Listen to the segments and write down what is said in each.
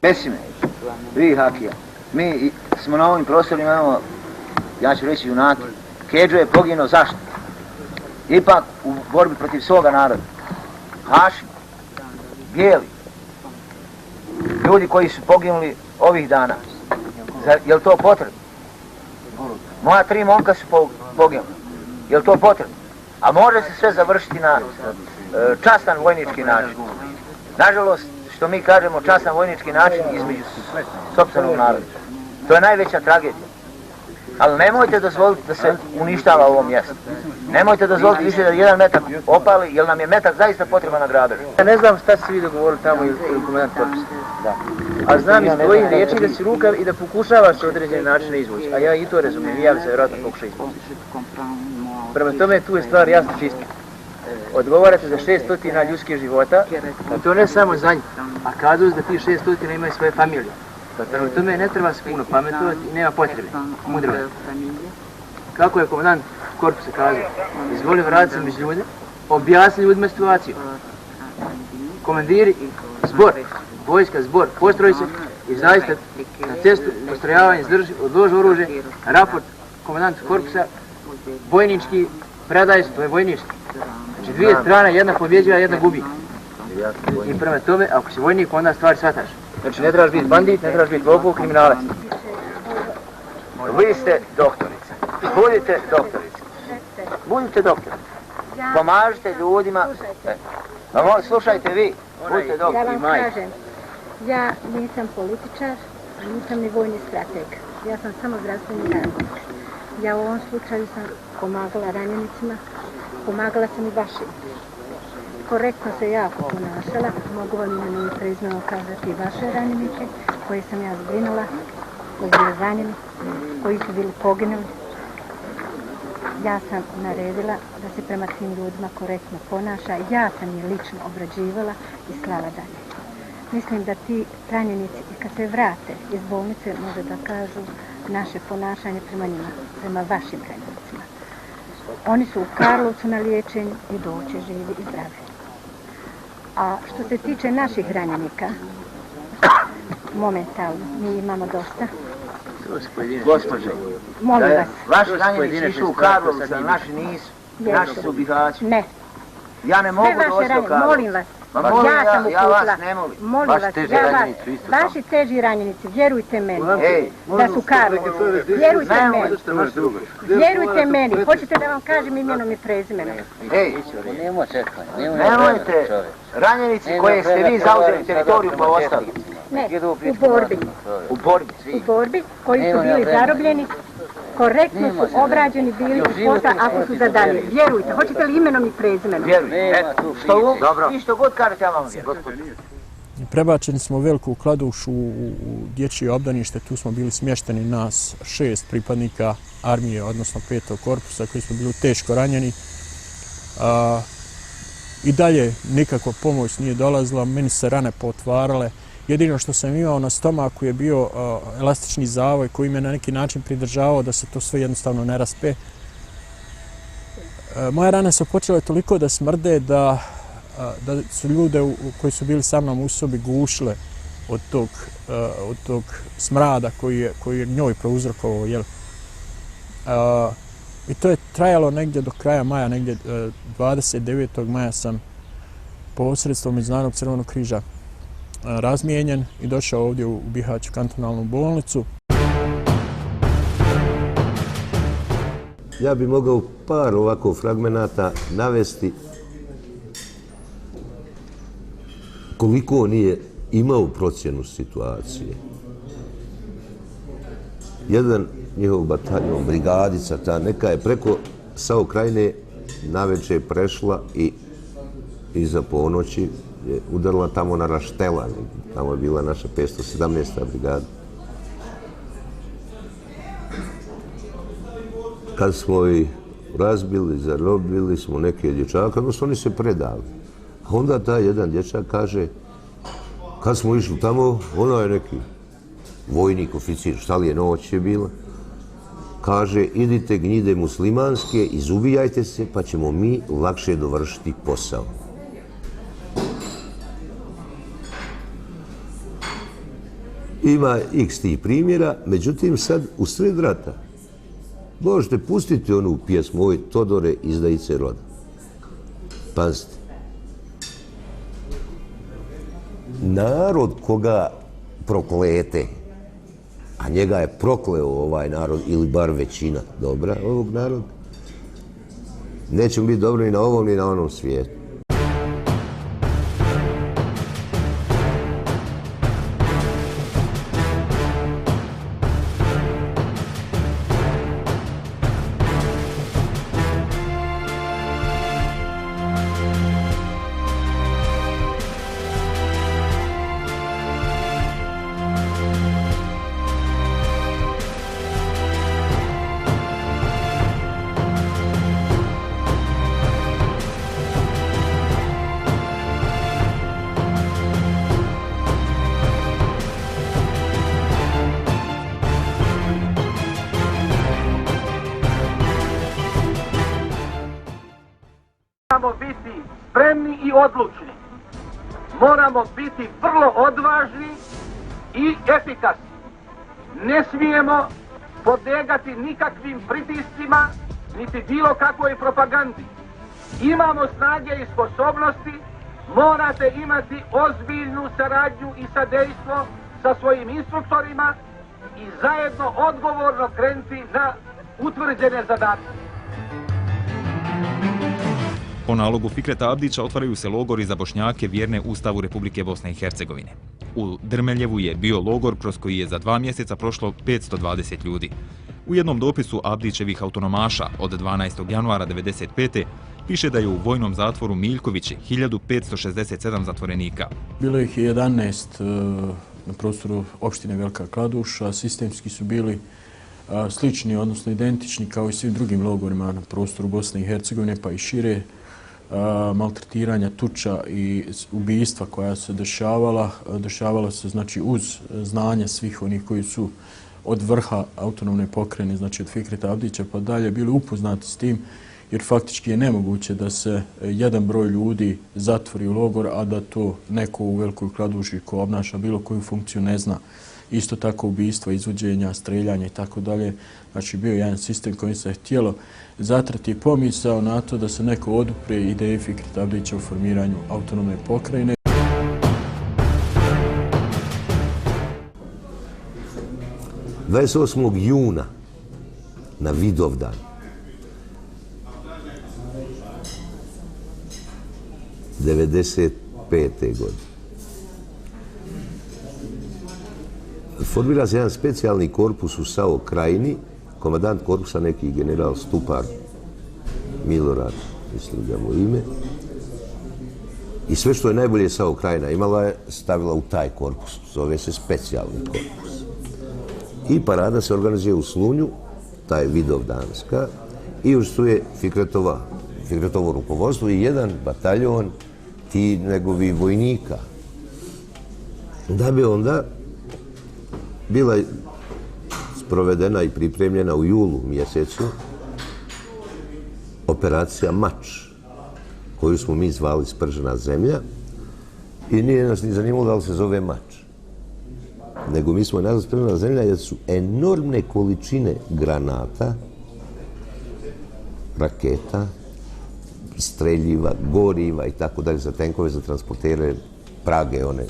Besime, vi Hakija, mi smo na ovim prostorima, imamo, ja ću reći, junaki. Kedžo je poginuo, zašto? Ipak u borbi protiv svoga naroda. Hašim, bijeli, ljudi koji su poginuli ovih dana. Je li to potrebno? Moja 3 momka su poginuli. Je li to potrebno? A može se sve završiti na častan vojnički način. Nažalost, što mi kažemo častan vojnički način između sopstvenog naroda. To je najveća tragedija. Ali nemojte dozvoliti da se uništava ovo mjesto. Nemojte dozvoliti više da jedan metak opali, jer nam je metak zaista potreban na grabežu. Ja ne znam šta ste vi dogovorili tamo ili komandant korpusa. A znam iz tvojih riječi da si rukav i da pokušavaš se određene načine izvući. A ja i to razumijem, i ja bi se vjerojatno pokušao izvući. Prema tome tu je stvar jasno čista. Odgovarate za 600 ljudskih života, a to ne samo za njih, a kazuju da ti 600 imaju svoje familije. Prema tome ne treba se puno pametovati i nema potrebe. Mudro. Kako je komandant korpusa kazao, izvoli vratiti se među ljude, objasni ljudima situaciju. Komandiri, zbor, vojska, zbor, postroji se i zaista na cestu, postrojavanje, zdrži, odloži oružje, raport komandant korpusa, vojnički, predaj se, to je vojnički. Znači 2 strane, jedna pobjeđiva, jedna gubi. I prema tome, ako si vojnik, onda stvari shvataš. Znači ne trebaš biti bandit, ne trebaš biti lopov, kriminalac. Vi ste doktorica. Budite doktorica. Budite doktorica. Pomažite ljudima. Slušajte vi. Budite doktorica. Ja vam kažem, ja nisam političar, nisam ni vojni strateg. Ja sam samo zdravstveni radnik. Ja u ovom slučaju sam pomagala ranjenicima, pomagala sam i vašim. Korektno se jako ponašala, mogu vam imenom i prezimenom kazati i vaše ranjenike, koje sam ja zbrinula, koji su bili ranjeni, koji su bili poginuli. Ja sam naredila da se prema tim ljudima korektno ponaša, ja sam je lično obrađivala i slala dalje. Mislim da ti ranjenici i kad se vrate iz bolnice može da kažu naše ponašanje prema njima, prema vašim ranjenicima. Oni su u Karlovcu na liječenju i doće živi i zdravi. A što se tiče naših ranjenika, momentalno, mi imamo dosta. Gospođo, Molim vas. Vaši ranjenici išli u Karlovcu, a naši nisu. Naši su u Bihaću. Ne. Ja ne mogu doći do Karlovca. Molim vas. Ma molim, Ja sam ja vas uputila. ne molim. Molim vas, vaši teži ranjenici, vjerujte meni, da su Karlovci. Vjerujte meni. Vjerujte meni. Hoćete da vam kažem imenom i prezimenom? Nemojte. Ranjenici koje ste vi zauzeli teritoriju pa ostali. Ne, u borbi. U borbi? U borbi, koji su bili zarobljeni, korektno su obrađeni bili u posla ako su zadani. Vjerujte, hoćete li imenom i prezimenom? Vjerujte. Što god kažete, ja vam vjerujem. Prebačeni smo u Veliku Kladušu u dječje obdanište, tu smo bili smješteni nas 6 pripadnika armije, odnosno 5. korpusa koji smo bili teško ranjeni. I dalje nikakva pomoć nije dolazila, meni se rane potvarale. Jedino što sam imao na stomaku je bio elastični zavoj koji me na neki način pridržavao da se to sve jednostavno ne raspe. Moje rane su počele toliko da smrde da su ljude koji su bili sa mnom u sobi gušile od tog smrada koji je njoj prouzrokovao. I to je trajalo negdje do kraja maja, negdje 29. maja sam posredstvom Međunarodnog crvenog križa razmijenjen i došao ovdje u Bihaću kantonalnu bolnicu. Ja bih mogao par ovako fragmenata navesti koliko on je imao procjenu situacije. Jedan njihov bataljon, brigadica, ta neka je preko Sao Krajine navečer prešla i iza ponoći je udarila tamo na Raštela, tamo je bila naša 517. brigada. Kad smo ih razbili, zarobili smo neke dječaka, odnosno oni se predali. A onda taj jedan dječak kaže, kad smo išli tamo, ono je neki vojnik, oficir, šta li je noć je bila, kaže, idite gnjide muslimanske, izubijajte se, pa ćemo mi lakše dovršiti posao. Ima x tih primjera, međutim sad u sred rata možete pustiti onu pjesmu Oj Todore, izdajice roda. Pazite. Narod koga proklete, a njega je prokleo ovaj narod, ili bar većina dobra ovog naroda, nećemo biti dobri ni na ovom ni na onom svijetu. Moramo biti spremni i odlučni. Moramo biti vrlo odvažni i efikasni. Ne smijemo podlegati nikakvim pritiscima, niti bilo kakvoj propagandi. Imamo snage i sposobnosti, morate imati ozbiljnu saradnju i sadejstvo sa svojim instruktorima i zajedno odgovorno krenuti na utvrđene zadatke. Po nalogu Fikreta Abdića otvaraju se logori za Bošnjake vjerne Ustavu Republike Bosne i Hercegovine. U Drmeljevu je bio logor kroz koji je za 2 mjeseca prošlo 520 ljudi. U jednom dopisu Abdićevih autonomaša od 12. januara 1995. piše da je u vojnom zatvoru Miljkovići 1567 zatvorenika. Bilo ih je 11 na prostoru opštine Velika Kladuša. Sistemski su bili slični, odnosno identični kao i svim drugim logorima na prostoru Bosne i Hercegovine, pa i šire. Maltretiranja, tuča i ubijstva koja se dešavala se znači uz znanje svih onih koji su od vrha autonomne pokrajine, znači od Fikreta Abdića pa dalje, bili upoznati s tim, jer faktički je nemoguće da se jedan broj ljudi zatvori u logor, a da to neko u Velikoj Kladuši ko obnaša bilo koju funkciju ne zna. Isto tako ubijstva, izvođenja, streljanja i tako dalje. Znači bio je jedan sistem kojim se htjelo zatrati pomisao na to da se neko odupre ideje Fikreta Abdića u formiranju autonomne pokrajine. – 28. juna na Vidovdan '95. godine formira se jedan specijalni korpus u SAO Krajini, komandant korpusa neki general Stupar Milorad, mislim da mu ime. I sve što je najbolje SAO Krajina imala je stavila u taj korpus, zove se specijalni korpus. I parada se organizuje u Slunju, taj Vidovdanska, i učestvuje Fikretovo rukovodstvo i jedan bataljon ti njegovi vojnika. Da bi onda bila sprovedena i pripremljena u julu mjesecu operacija Mač, koju smo mi zvali Spržena zemlja, i nije nas ni zanimalo da li se zove Mač. Nego mi smo je nazvali Spržena zemlja jer su enormne količine granata, raketa, streljiva, goriva i tako dalje za tenkove, za transportere, prage, one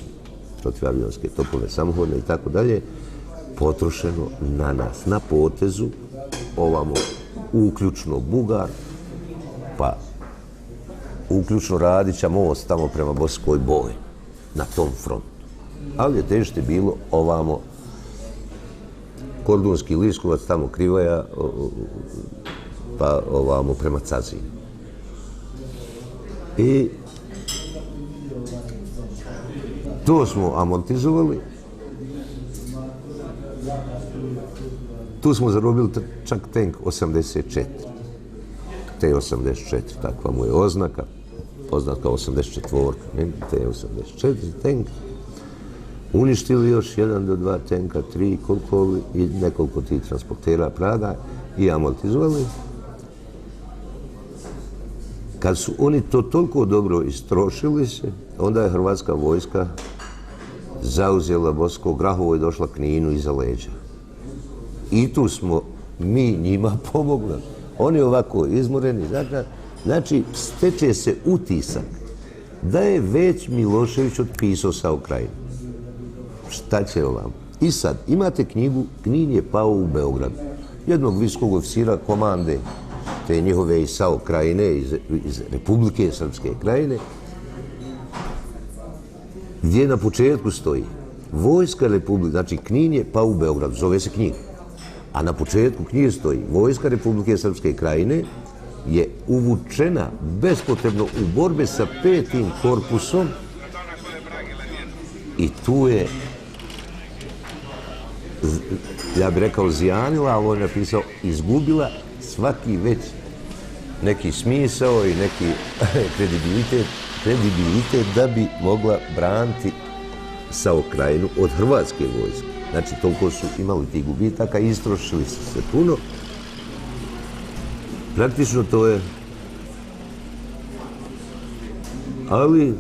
protivavionske topove samohodne i tako dalje, potrošeno na nas, na potezu, ovamo uključno Bugar, pa uključno Radića most tamo prema Boskoj Boj, na tom frontu. Ali je težište bilo ovamo Kordunski Liskovac, tamo Krivaja, pa ovamo prema Cazinu. I to smo amortizovali. Tu smo zarobili čak tank 84. T-84, takva mu je oznaka. Poznat kao 84, T-84 tank. Uništili još 1 do 2 tanka, 3 koliko i nekoliko tih transportera Praga i amortizovali. Kad su oni to toliko dobro istrošili se, onda je hrvatska vojska zauzela Bosko, Grahovo je došla Kninu iza leđa. I tu smo mi njima pomogli. Oni ovako izmoreni, znači steče se utisak da je već Milošević otpisao SAO Krajinu. Šta će ovam? I sad, imate knjigu Knin je pao u Beogradu. Jednog visokog oficira komande te njihove iz SAO Krajine, iz Republike Srpske Krajine, gdje na početku stoji Vojska Republike, znači Knin je pao u Beogradu, zove se knjiga. A na početku knjige stoji Vojska Republike Srpske Krajine je uvučena bespotrebno u borbe sa 5. korpusom i tu je, ja bih rekao, zijanila, ali on je napisao, izgubila svaki već neki smisao i neki kredibilitet da bi mogla braniti SAO Krajinu od hrvatske vojske. Znači, toliko su imali tih gubitaka, istrošili su se puno. Praktično to je... Ali...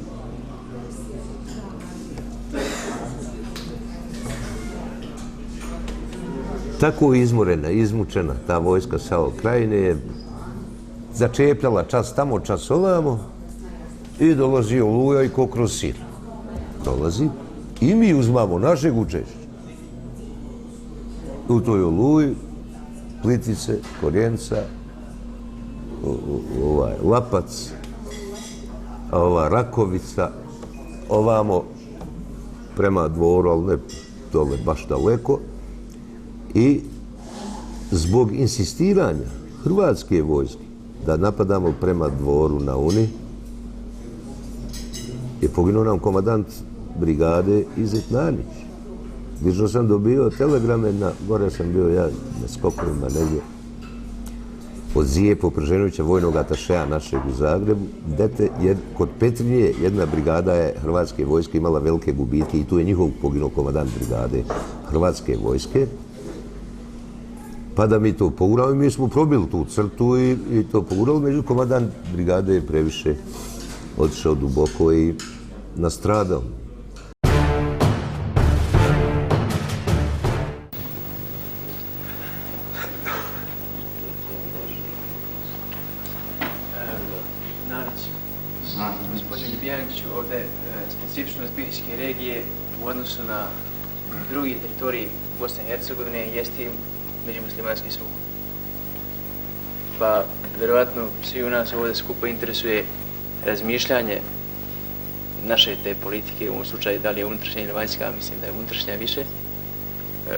Tako izmorena, izmučena ta vojska SAO Krajine je začepljala čas tamo, čas ovamo i dolazi Oluja i ko kroz sir. Dolazi i mi uzmamo našeg učešća. U toj Oluji, Plitvice, Korjenca, Lapac, Rakovica, ovamo prema Dvoru, ali ne dole baš daleko. I zbog insistiranja hrvatske vojske da napadamo prema Dvoru na Uni, je poginuo nam komandant brigade Izet Nanić. Lično sam dobio telegrame, gore sam bio ja na skokovima negdje, od Zijepa Prženovića, vojnog atašeja našeg u Zagrebu, jer kod Petrinje jedna brigada je hrvatske vojske imala velike gubitke i tu je njihov poginuo komandant brigade hrvatske vojske. Pa da mi to poguramo i mi smo probili tu crtu i to pogurali, međutim komandant brigade je previše otišao duboko i nastradao. Gospodin Ljubijanić, ovdje specifičnost Bihaćke regije u odnosu na drugi teritoriji Bosne i Hercegovine jeste međumuslimanski sukob. Pa, vjerovatno, svi u nas ovdje skupo interesuje razmišljanje naše te politike, u ovom slučaju da li je unutrašnja ili vanjska, mislim da je unutrašnja više.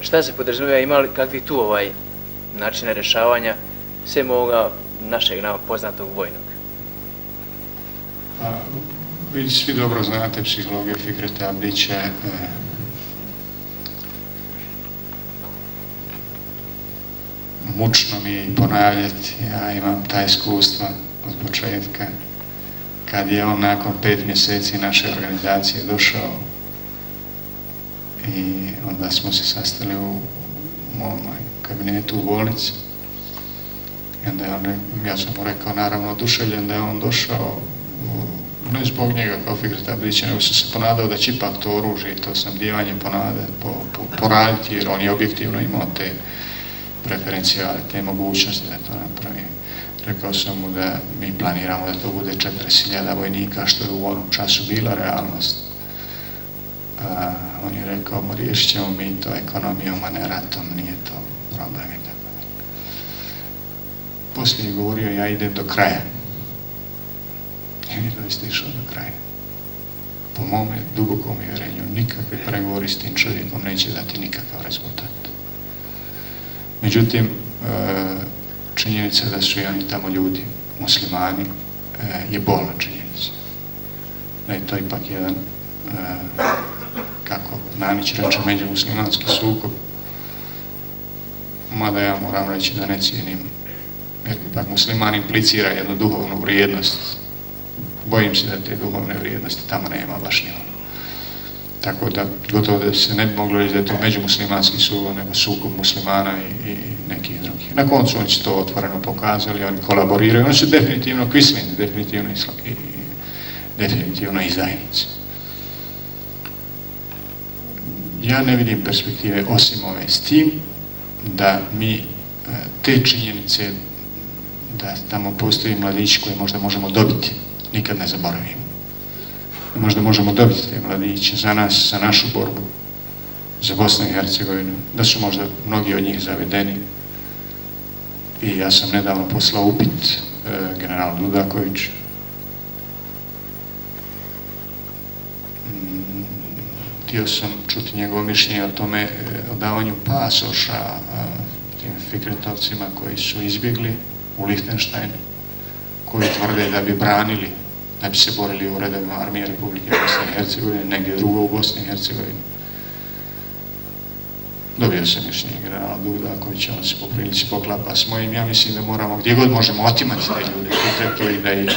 Šta se podrazumijeva, ima li kakvi tu načina rješavanja sem ovoga našeg nama poznatog vojnog? Vi svi dobro znate psihologiju Fikreta Abdića. Mučno mi je i ponavljati, ja imam ta iskustva od početka. Kad je on nakon 5 mjeseci naše organizacije došao i onda smo se sastali u mom kabinetu u bolnici. I onda je on, ja sam mu rekao, naravno oduševljen da je on došao, ne zbog njega kao Fikret Abdića, nego sam se ponadao da će ipak to oružje i to snabdijevanje poraditi, jer on je objektivno imao te preferencijale, te mogućnosti da to napravi. Rekao sam mu da mi planiramo da to bude 40.000 vojnika, što je u onom času bila realnost. On je rekao, riješit ćemo mi to ekonomijom, a ne ratom, nije to problem i tako. Poslije je govorio, ja idem do kraja. I on je doista išao do kraja. Po mome dubokom uvjerenju, nikakve pregovori s tim čovjekom neće dati nikakav rezultat. Međutim, činjenica da su i oni tamo ljudi, muslimani, je bolna činjenica. Da je to ipak jedan, kako Nanić reče, međumuslimanski sukob. Mada ja moram reći da ne cijenim, jer ipak musliman implicira jednu duhovnu vrijednost. Bojim se da te duhovne vrijednosti tamo nema baš ni ono. Tako da gotovo da se ne bi moglo reći da je to međumuslimanski sukob, nego sukob muslimana i nekih drugih. Na koncu oni su to otvoreno pokazali, oni kolaboriraju, oni su definitivno kvislini, definitivno izdajnici. ja ne vidim perspektive osim ove, s tim da mi te činjenice da tamo postoji mladići koje možda možemo dobiti, nikad ne zaboravimo. Možda možemo dobiti te mladiće za nas, za našu borbu, za Bosnu i Hercegovinu, da su možda mnogi od njih zavedeni. I ja sam nedavno poslao upit generalu Dudakoviću. Htio sam čuti njegovo mišljenje o tome, o davanju pasoša tim Fikretovcima koji su izbjegli u Lihtenštajnu, koji tvrde da bi branili, da bi se borili u redovima armije Republike Bosne i Hercegovine, negdje drugo u Bosni i Hercegovini. Dobio sam mišljenje generala Dudakovića, on se po prilici poklapa s mojim. Ja mislim da moramo, gdje god možemo, otimati te ljude i da ih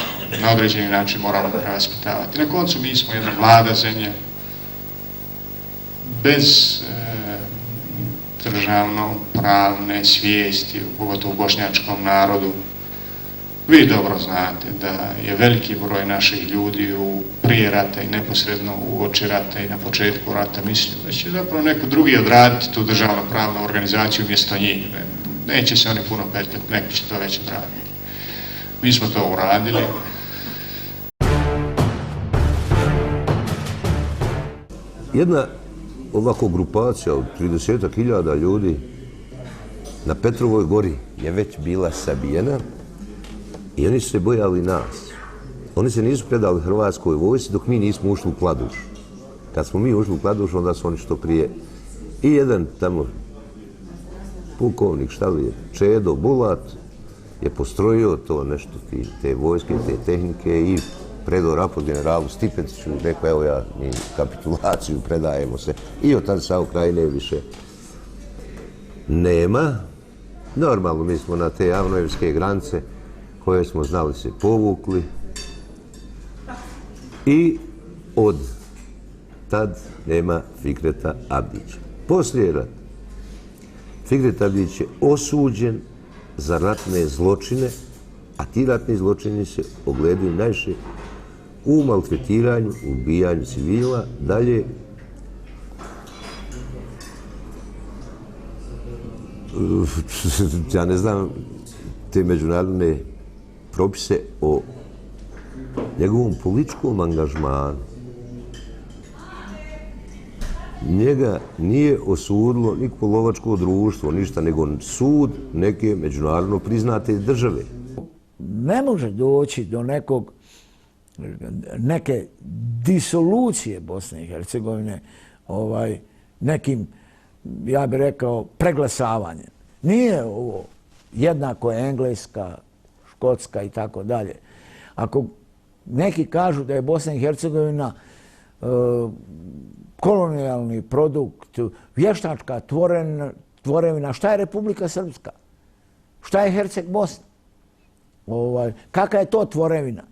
na određeni način moramo prevaspitavati. Na koncu mi smo jedna mlada zemlja, bez državno-pravne svijesti, pogotovo u bošnjačkom narodu. Vi dobro znate da je veliki broj naših ljudi prije rata i neposredno uoči rata i na početku rata mislio da će zapravo neko drugi odraditi tu državno-pravnu organizaciju umjesto njih. Neće se oni puno petljati, neko će to već odraditi. Mi smo to uradili. Jedna ovako grupacija od 30.000 ljudi na Petrovoj gori je već bila sabijena i oni su se bojali nas. Oni se nisu predali Hrvatskoj vojsci dok mi nismo ušli u Kladuš. Kad smo mi ušli u Kladuš, onda su oni što prije. I jedan tamo pukovnik, šta li je, Čedo Bulat, je postrojio to nešto, te vojske, te tehnike i predao raport generalu Stipetiću i rekao, evo ja mi kapitulaciju, predajemo se. I od tada sa Ukrajine više nema. Normalno, mi smo na te Avnojevske granice koje smo znali se povukli i od tad nema Fikreta Abdića. Poslije rata Fikret Abdić je osuđen za ratne zločine, a ti ratni zločini se ogledaju najviše u maltretiranju, ubijanju civila, dalje ja ne znam te međunarodne propise o njegovom političkom angažmanu. Njega nije osudilo nikako lovačko društvo, ništa, nego sud neke međunarodno priznate države. Ne može doći do neke disolucije Bosne i Hercegovine nekim, ja bih rekao, preglasavanjem. Nije ovo jednako Engleska, Škotska i tako dalje. Ako neki kažu da je Bosna i Hercegovina kolonijalni produkt, vještačka tvorevina, šta je Republika Srpska? Šta je Herceg Bosna? Kakva je to tvorevina?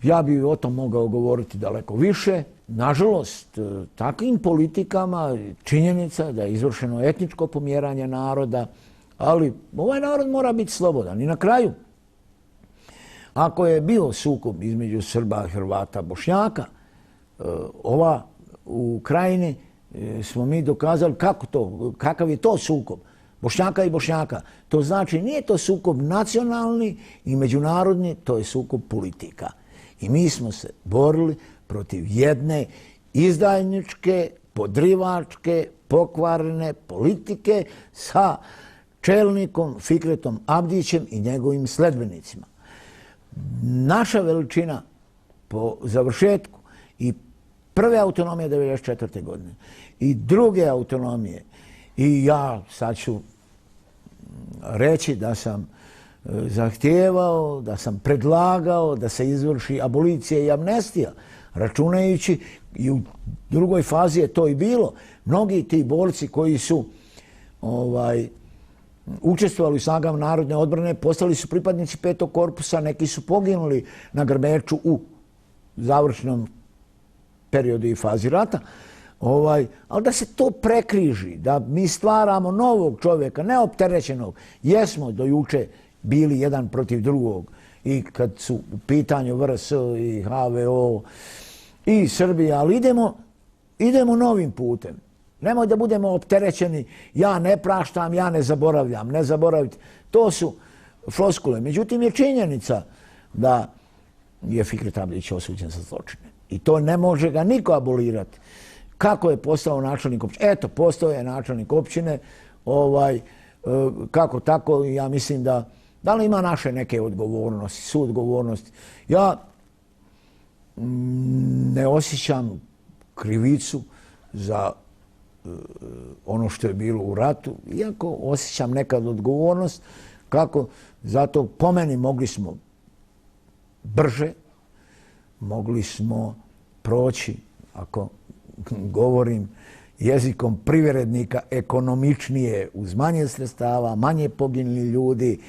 Ja bih o tom mogao govoriti daleko više. Nažalost, takvim politikama činjenica da je izvršeno etničko pomjeranje naroda, ali ovaj narod mora biti slobodan. I na kraju, ako je bio sukob između Srba, Hrvata, Bošnjaka, u Krajini smo mi dokazali kakav je to sukob Bošnjaka i Bošnjaka. To znači nije to sukob nacionalni i međunarodni, to je sukob politika. I mi smo se borili protiv jedne izdajničke, podrivačke, pokvarene politike sa čelnikom Fikretom Abdićem i njegovim sledbenicima. Naša veličina po završetku i prve autonomije 1994. godine i druge autonomije, i ja sad ću reći da sam zahtijevao, da sam predlagao da se izvrši abolicija i amnestija, računajući i u drugoj fazi je to i bilo. Mnogi ti borci koji su učestvovali u snagama narodne odbrane postali su pripadnici 5. korpusa, neki su poginuli na Grmeču u završnom periodu i fazi rata. Ali da se to prekriži, da mi stvaramo novog čovjeka, neopterećenog. Jesmo do juče bili jedan protiv drugog i kad su u pitanju VRS i HVO i Srbija, ali idemo idemo novim putem. Nemoj da budemo opterećeni, ja ne praštam, ja ne zaboravljam, ne zaboraviti. To su floskule. Međutim, je činjenica da je Fikret Abdić osuđen za zločine. I to ne može ga niko abolirati. Kako je postao načelnik općine? Eto, postao je načelnik općine. Kako tako, ja mislim da li ima naše neke odgovornosti, suodgovornosti. Ja ne osjećam krivicu za ono što je bilo u ratu, iako osjećam nekad odgovornost, kako zato po meni mogli smo brže, mogli smo proći, ako govorim jezikom privrednika, ekonomičnije, uz manje sredstava, manje poginuli ljudi,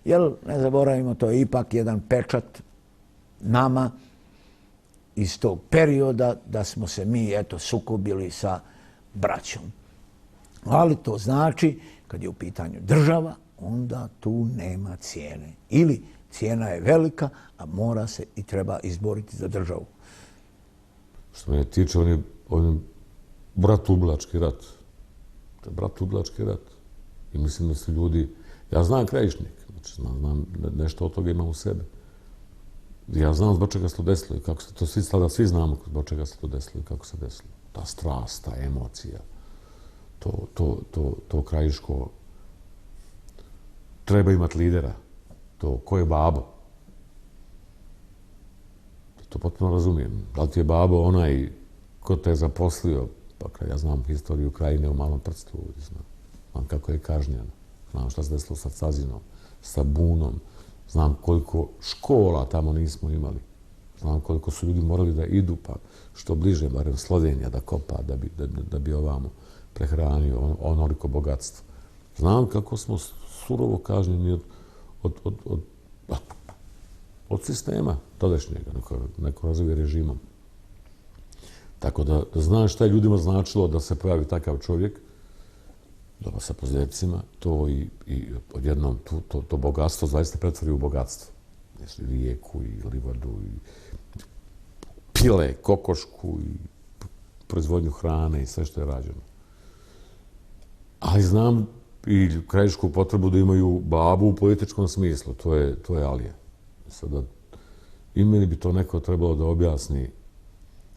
jer ne zaboravimo, to je ipak jedan pečat nama iz tog perioda da smo se mi sukobili sa braćom. Ali to znači, kad je u pitanju država, onda tu nema cijene. Ili cijena je velika, a mora se i treba izboriti za državu. Što me tiče, on je bratoubilački rat. To je bratoubilački rat. I mislim da su ljudi... Ja znam Krajišnik, znači znam nešto od toga imam u sebi. Ja znam zbog čega se to desilo i kako se to svi znamo zbog čega se to desilo i kako se desilo. Ta strast, ta emocija, to krajiško treba imati lidera. To ko je babo? To potpuno razumijem. Da li ti je babo onaj ko te je zaposlio? Pa ja znam historiju Krajine u Malom Prstu. Znam kako je kažnjen. Znam šta se desilo sa Cazinom, sa Bunom. Znam koliko škola tamo nismo imali. Znam koliko su ljudi morali da idu, pa što bliže, barem Slovenija, da kopa, da bi ovamo prehranio onoliko bogatstvo. Znam kako smo surovo kažnjeni od sistema tadašnjega, neko razvije režimom. Tako da znaš šta je ljudima značilo da se pojavi takav čovjek, dobro sa pozdjevcima, to i odjednom to bogatstvo zaista pretvori u bogatstvo. I rijeku, i livadu, i pile, kokošku, i proizvodnju hrane i sve što je rađeno. Ali znam i krajišku potrebu da imaju babu u političkom smislu. To je Alija. Sada, i meni bi to neko trebalo da objasni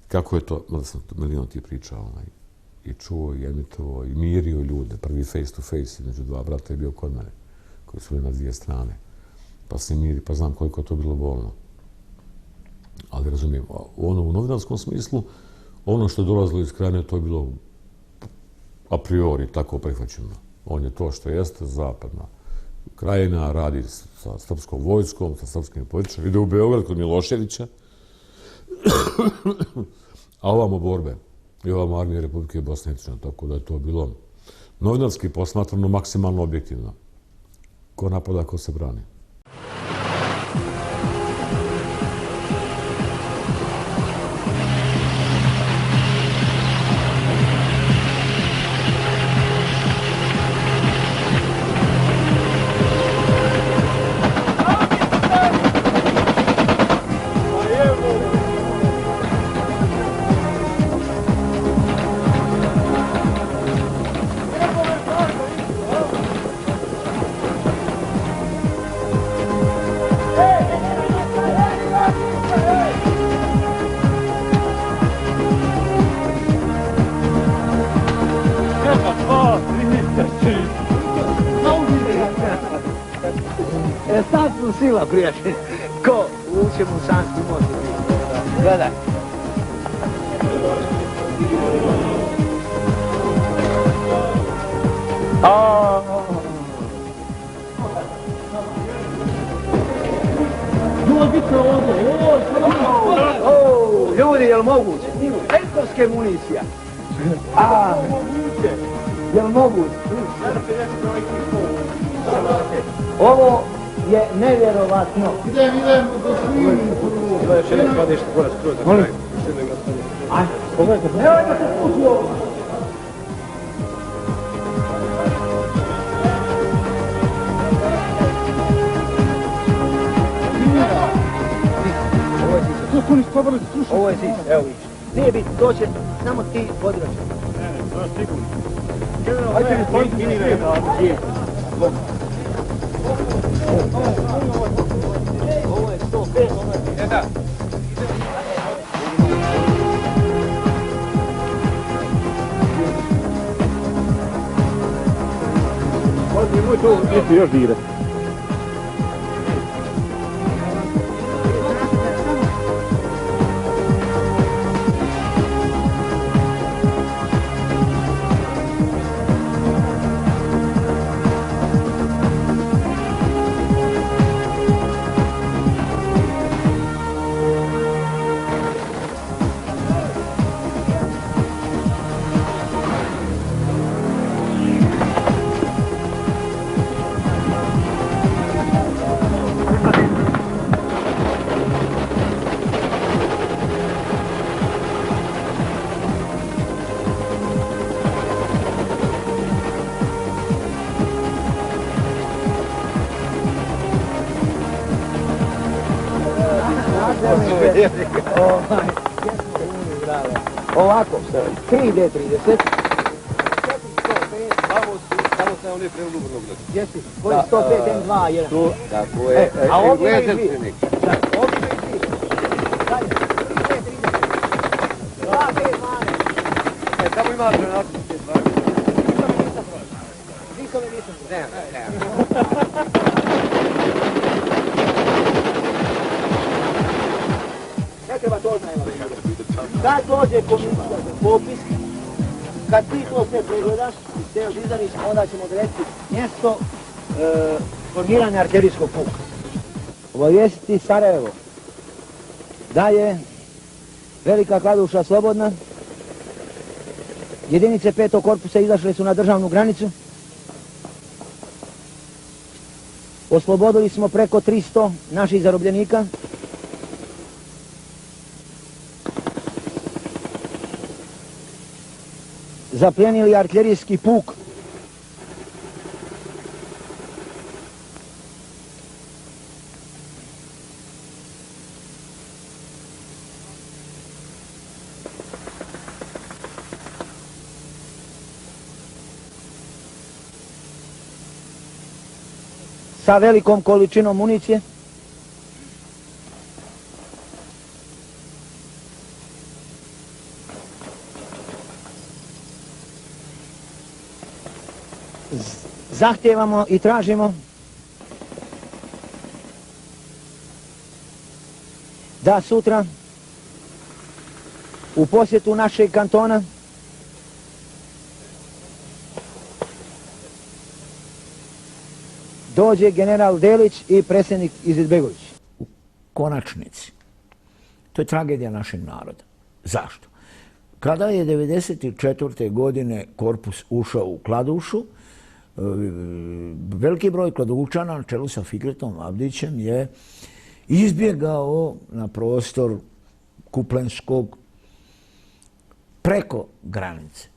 kako je to, mada sam milion ti pričao, i čuo, i emitovao, i mirio ljude. Prvi face to face između dva brata je bio kod mene, koji su bili na dvije strane. Pa se miri, pa znam koliko je to bilo bolno. Ali razumijem, u novinarskom smislu, ono što je dolazilo iz Krajine, to je bilo a priori tako prihvaćeno. On je to što jeste, zapadna Krajina, radi sa srpskom vojskom, sa srpskim političarima, ide u Beograd kod Miloševića, a ovamo borbe i ovamo armije Republike Bosne i Hercegovine, tako da je to bilo novinarski posmatrano maksimalno objektivno. Ko napada, ko se brani. Sad su sila, prijatelj. Ko? Ućemo u Sanski most. Gledaj. Ljudi, je li moguće? Enkovske municija. Je li moguće? Ovo je nevjerovatno. Idemo do svih. To je šelik skladište, gore skroz za kraj. Ajde, pogledajte. Evo da se spusti ovo. Ovo je Sis, evo vidiš. Nije biti, to će samo ti podiraš. To je sigurno. Hajde mi spojiti ovo je 105, ovo je... Da. Nemoj to biti još dirati. Ovako, 3D30. Samo se oni prema Lubrnog gledati. Jesi, koji 105 M2 1. Tako je. A ovdje je Englezer dvije. se neki. Ovdje je dvije. Daj, 3D30. 2 mane. Tamo ima granatu. Nikome nisam. Ne treba to znajmo. Kad dođe komisija za popis, kad ti to sve pregledaš i sve odizaniš, onda ćemo odrediti mjesto formiranja artiljerijskog puka. Obavijestiti Sarajevo da je Velika Kladuša slobodna, jedinice 5. korpusa izašle su na državnu granicu, oslobodili smo preko 300 naših zarobljenika, zaplijenili artiljerijski puk. Sa velikom količinom municije. Zahtijevamo i tražimo da sutra u posjetu našeg kantona dođe general Delić i predsjednik Izetbegović. U konačnici, to je tragedija našeg naroda. Zašto? Kada je 1994. godine korpus ušao u Kladušu, veliki broj Kladučana na čelu sa Fikretom Abdićem je izbjegao na prostor Kuplenskog preko granice.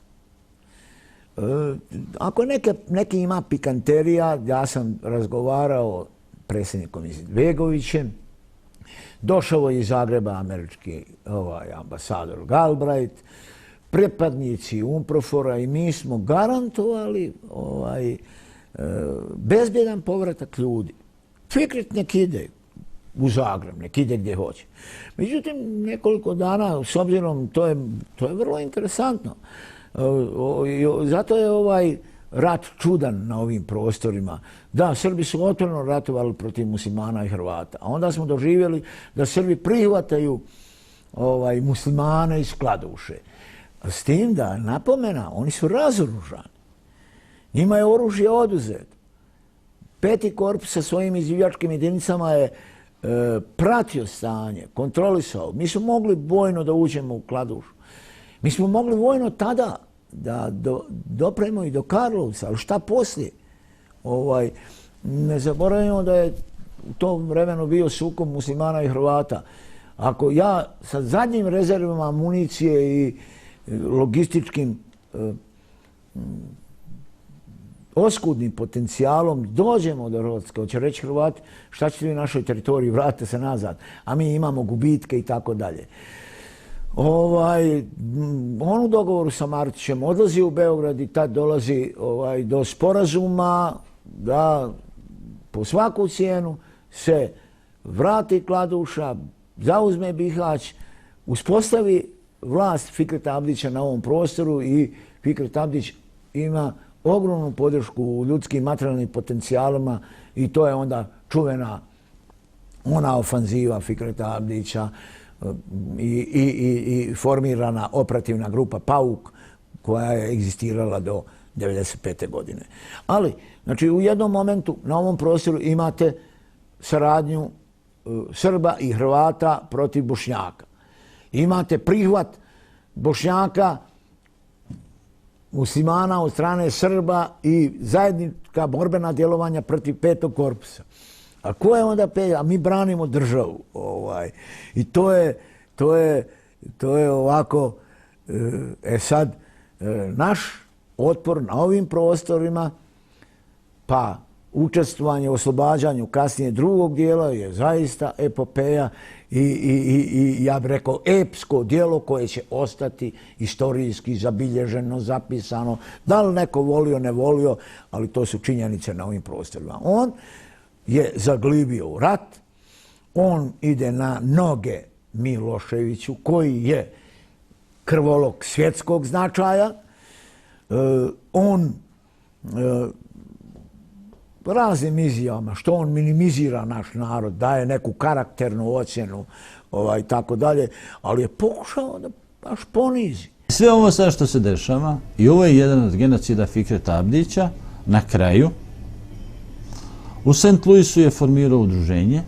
Ako neki ima pikanterija, ja sam razgovarao predsjednikom Izetbegovićem, došao je iz Zagreba američki ambasador Galbraith, pripadnici UNPROFOR-a i mi smo garantovali bezbjedan povratak ljudi. Fikret nek ide u Zagreb, nek ide gdje hoće. Međutim, nekoliko dana, s obzirom, to je vrlo interesantno. Zato je ovaj rat čudan na ovim prostorima. Da, Srbi su otvoreno ratovali protiv muslimana i Hrvata. A onda smo doživjeli da Srbi prihvataju muslimane iz Kladuše. S tim da, napomena, oni su razoružani. Njima je oružje oduzeto. 5. korpus sa svojim izvijačkim jedinicama je pratio stanje, kontrolisao. Mi smo mogli vojno da uđemo u Kladušu. Mi smo mogli vojno tada da dopremo i do Karlovca, ali šta poslije? Ne zaboravimo da je u tom vremenu bio sukob muslimana i Hrvata. Ako ja sa zadnjim rezervama municije i logističkim oskudnim potencijalom dođemo do Hrvatske, hoće reći Hrvati šta ćete vi u našoj teritoriji, vratite se nazad, a mi imamo gubitke i tako dalje. On u dogovoru sa Martićem odlazi u Beograd i tad dolazi do sporazuma da po svaku cijenu se vrati Kladuša, zauzme Bihać, uspostavi vlast Fikreta Abdića na ovom prostoru i Fikret Abdić ima ogromnu podršku u ljudskim materijalnim potencijalima i to je onda čuvena ona ofanziva Fikreta Abdića i formirana operativna grupa Pauk koja je egzistirala do 1995. godine. Ali, znači, u jednom momentu na ovom prostoru imate saradnju Srba i Hrvata protiv Bošnjaka. Imate prihvat Bošnjaka, muslimana od strane Srba i zajednička borbena djelovanja protiv petog korpusa. A ko je onda pet? A mi branimo državu. I to je ovako, sad, naš otpor na ovim prostorima, pa učestvovanje u oslobađanju kasnije drugog dijela je zaista epopeja i ja bih rekao epsko djelo koje će ostati istorijski zabilježeno, zapisano. Da li neko volio, ne volio, ali to su činjenice na ovim prostorima. On je zaglibio u rat, on ide na noge Miloševiću koji je krvolok svjetskog značaja, on raznim izjavama, što on minimizira naš narod, daje neku karakternu ocjenu i tako dalje, ali je pokušao da baš ponizi. Sve ovo sad što se dešava, i ovo je jedan od genocida Fikreta Abdića, na kraju, u St. Louisu je formirao udruženje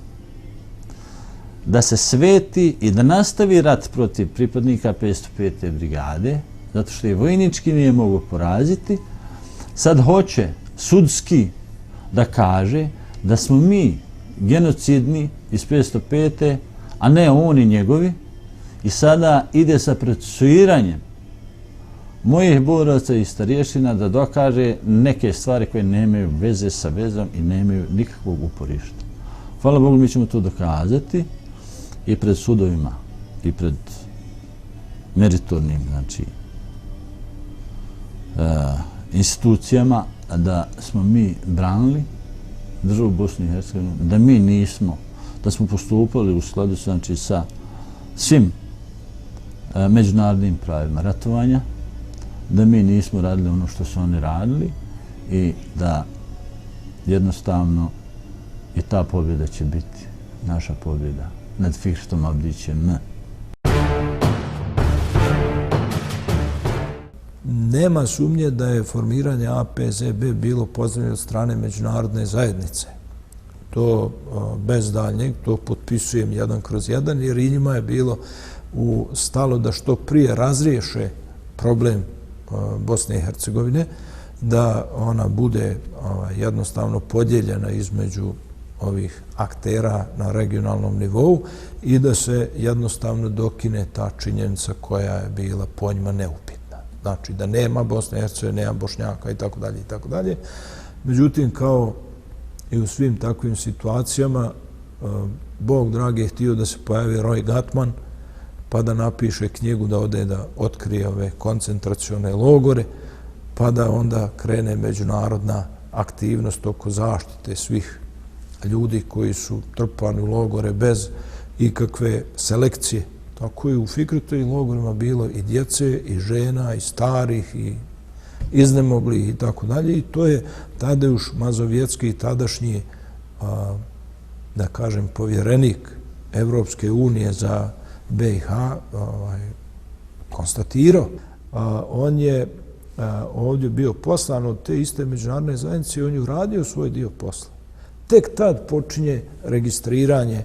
da se sveti i da nastavi rat protiv pripadnika 505. brigade, zato što je vojnički nije mogu poraziti. Sad hoće sudski da kaže da smo mi genocidni iz 505. a ne oni njegovi, i sada ide sa procesuiranjem mojih boraca i starješina da dokaže neke stvari koje nemaju veze sa vezom i nemaju nikakvog uporišta. Hvala Bogu, mi ćemo to dokazati i pred sudovima i pred meritornim, znači, institucijama, da smo mi branili državu Bosne i Hercegovine, da mi nismo, da smo postupali u skladu, znači, sa svim međunarodnim pravima ratovanja, da mi nismo radili ono što su oni radili i da jednostavno i ta pobjeda će biti naša pobjeda nad Fikretom Abdićem. Nema sumnje da je formiranje APZB bilo pozdravljeno od strane međunarodne zajednice. To bez daljnjeg, to potpisujem 1/1, jer i njima je bilo stalo da što prije razriješe problem Bosne i Hercegovine, da ona bude jednostavno podijeljena između ovih aktera na regionalnom nivou i da se jednostavno dokine ta činjenica koja je bila po njima neupitna. Znači da nema Bosne i Hercegovine, nema Bošnjaka i tako dalje i tako dalje. Međutim, kao i u svim takvim situacijama, Bog dragi je htio da se pojavi Roy Gatman, pa da napiše knjigu, da ode da otkrije ove koncentracione logore, pa da onda krene međunarodna aktivnost oko zaštite svih ljudi koji su trpani u logore bez ikakve selekcije. Tako je u Fikretovim logorima bilo i djece, i žena, i starih, i iznemoglih i tako dalje. I to je Tadeuš Mazovjetski, tadašnji, da kažem, povjerenik Evropske unije za BiH, konstatirao. On je ovdje bio poslan od te iste međunarodne zajednice i on je uradio svoj dio posla. Tek tad počinje registriranje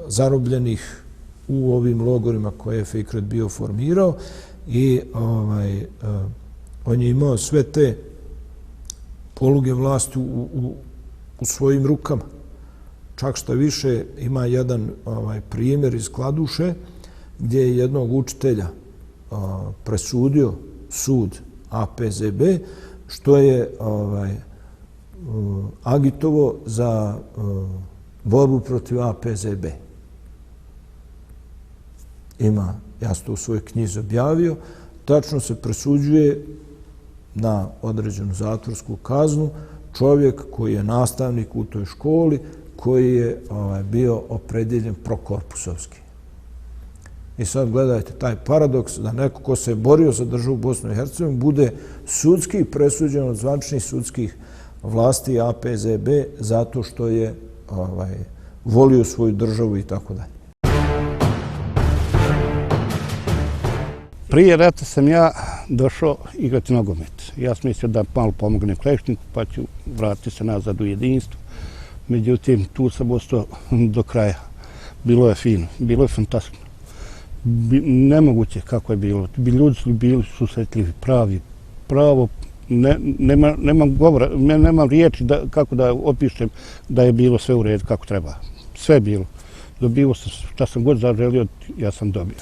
zarobljenih u ovim logorima koje je Fikret bio formirao i on je imao sve te poluge vlasti u svojim rukama. Čak što više, ima jedan primjer iz Kladuše gdje je jednog učitelja presudio sud APZB, što je agitovo za borbu protiv APZB. ima, ja sam to u svojoj knjizi objavio, tačno se presuđuje na određenu zatvorsku kaznu čovjek koji je nastavnik u toj školi, koji je bio opredjeljen prokorpusovski. I sad gledajte taj paradoks da neko ko se je borio za državu Bosnu i Hercegovinu bude sudski presuđen od zvaničnih sudskih vlasti APZB zato što je volio svoju državu i tako dalje. Prije rata sam ja došao igrati nogomet. Ja sam mislio da malo pomognem Klešniku pa ću vratiti se nazad u jedinstvo. Međutim, tu sam ostao do kraja. Bilo je fino, bilo je fantastično. Nemoguće kako je bilo. Ljudi su bili susretljivi, pravo. Nemam govora, nemam riječi kako da opišem da je bilo sve u redu kako treba. Sve je bilo. Dobio sam šta sam god zaželio, ja sam dobio.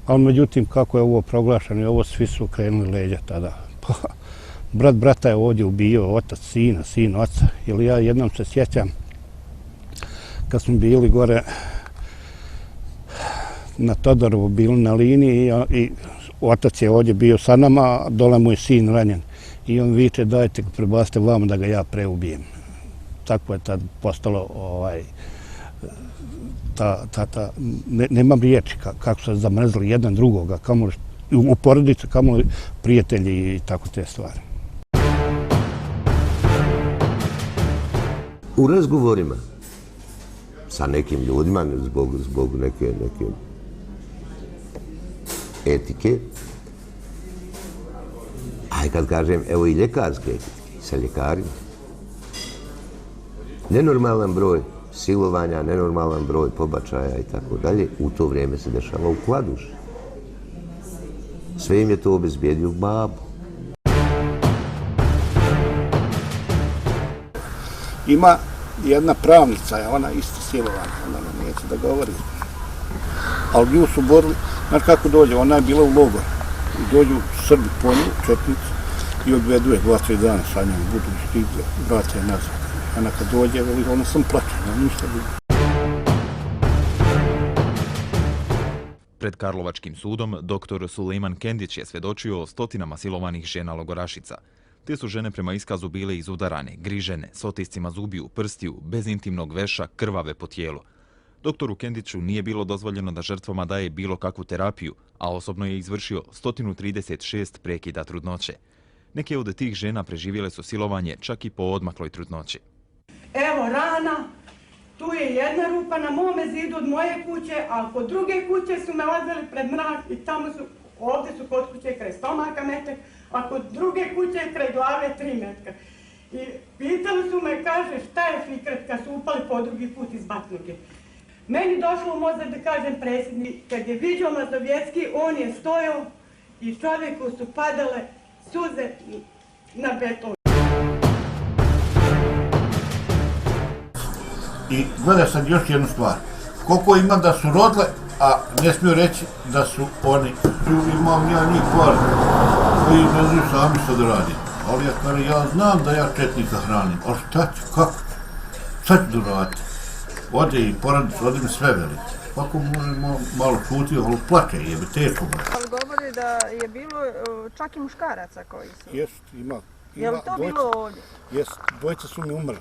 Ali međutim, kako je ovo proglašeno i ovo, svi su krenuli leđa tada. Pa, brat brata je ovdje ubio, otac sina, sin oca. Jer ja jednom se sjećam kad smo bili gore na Todorovu, bili na liniji i otac je ovdje bio sa nama, a dole mu je sin ranjen. I on viče, dajte ga prebacite vamo da ga ja preubijem. Tako je tad postalo nemam riječi kako su zamrzli jedan drugoga, u porodicu, kamo prijatelji i tako te stvari. U razgovorima sa nekim ljudima, zbog neke etike, a kad kažem, evo i ljekarske etike, sa ljekarima, nenormalan broj silovanja, nenormalan broj pobačaja i tako dalje, u to vrijeme se dešava u Kladuši. Sve im je to obezbijedio babu. Ima jedna pravnica, ona isto silovana, ona neće da govori. Ali nju su borili, znaš kako dođe, ona je bila u logoru. Dođu Srbi po nju, četnici, i odvedu je 2-3 dana sa njom, budu stigli, vraća je nazad. Ona kad dođe, ona sam plaćena, ništa bilo. Pred Karlovačkim sudom dr. Sulejman Kendić je svjedočio o stotinama silovanih žena logorašica. Te su žene prema iskazu bile izudarane, grižene, s otiscima zubiju, prstiju, bez intimnog veša, krvave po tijelu. Doktoru Kendiću nije bilo dozvoljeno da žrtvama daje bilo kakvu terapiju, a osobno je izvršio 136 prekida trudnoće. Neke od tih žena preživjele su silovanje čak i po odmakloj trudnoći. Evo rana, tu je jedna rupa na mome zidu od moje kuće, a kod druge kuće su me odveli pred mrak i tamo su, ovdje su kod kuće kraj stomaka metak, a kod druge kuće kraj glave 3 metka. I pitali su me, kaže, šta je Fikret kad su upali po drugi put iz batnuge. Meni došlo u mozak da kažem predsjednik, kad je vidio Mazovjetski, on je stojao i čovjeku su padale suze na beton. I gledaj sad još jednu stvar. Koliko ima da su rodile, a ne smiju reći da su oni. Imam ja njih par koji ne znaju sami što da radi. Ali ja znam da ja četnika hranim. Ali šta ću, kako ću? Šta ću da raditi? Ode i porodicu, ode mi sve velite. Kako možemo malo čuti, ali plaće jebe, teško bude. Ali govori da je bilo čak i muškaraca koji su. Jest, ima. Je li to bilo ovdje? Jest, dvojica su mi umrli.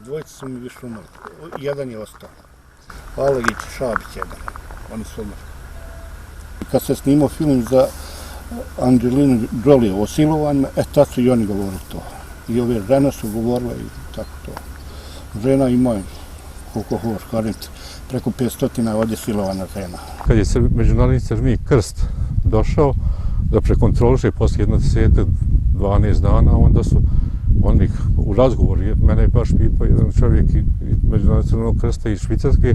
Dvojica su mi više umrli. Jedan je ostao. Palagić i Šabić jedan. Oni su umrli. Kad se snimao film za Angelinu Jolie o silovanjima, tad su i oni govorili to. I ove žene su govorile i tako to. Žena ima, koliko hoš, kažete, preko 500 ovdje silovana žena. Kad je Međunarodni Crveni krst došao da prekontroliše poslije 10-12 dana, onda su oni u razgovoru, mene je baš pitao jedan čovjek iz Međunarodnog Crvenog krsta iz Švicarske,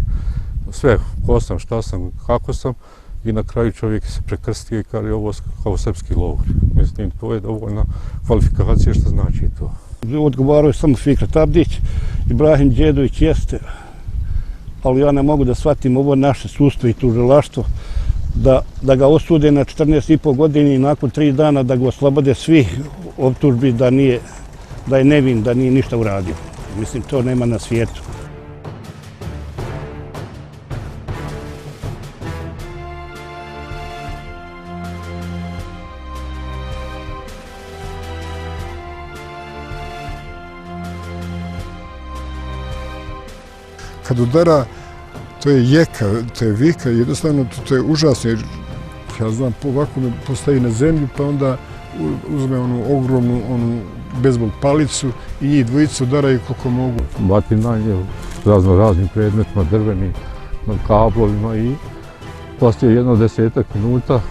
sve, ko sam, šta sam, kako sam, i na kraju čovjek se prekrstio i kaže ovo kao srpski logor. Mislim, to je dovoljna kvalifikacija što znači to. Odgovarao je samo Fikret Abdić, Ibrahim Đedović jeste, ali ja ne mogu da shvatim ovo naše sudstvo i tužilaštvo, da ga osude na 14,5 godina i nakon 3 dana da ga oslobode svih optužbi da je nevin, da nije ništa uradio. Mislim, to nema na svijetu. kad udara, to je jeka, to je vika, jednostavno to je užasno. Ja znam, ovako me postavi na zemlju, pa onda uzme onu ogromnu bejzbol palicu i njih dvojicu udaraju koliko mogu. Batinanje raznim predmetima, drvenim, kablovima i poslije 10 minuta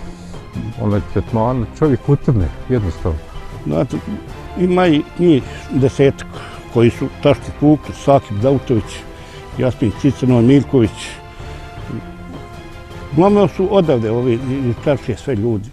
onaj tretman, čovjek utrne, jednostavno. Znate, ima i njih 10 koji su taški tukli, Sakip Dautović, Jasmin Cicano, Miljković. Uglavnom su odavde ovi iz Čaršije sve ljudi.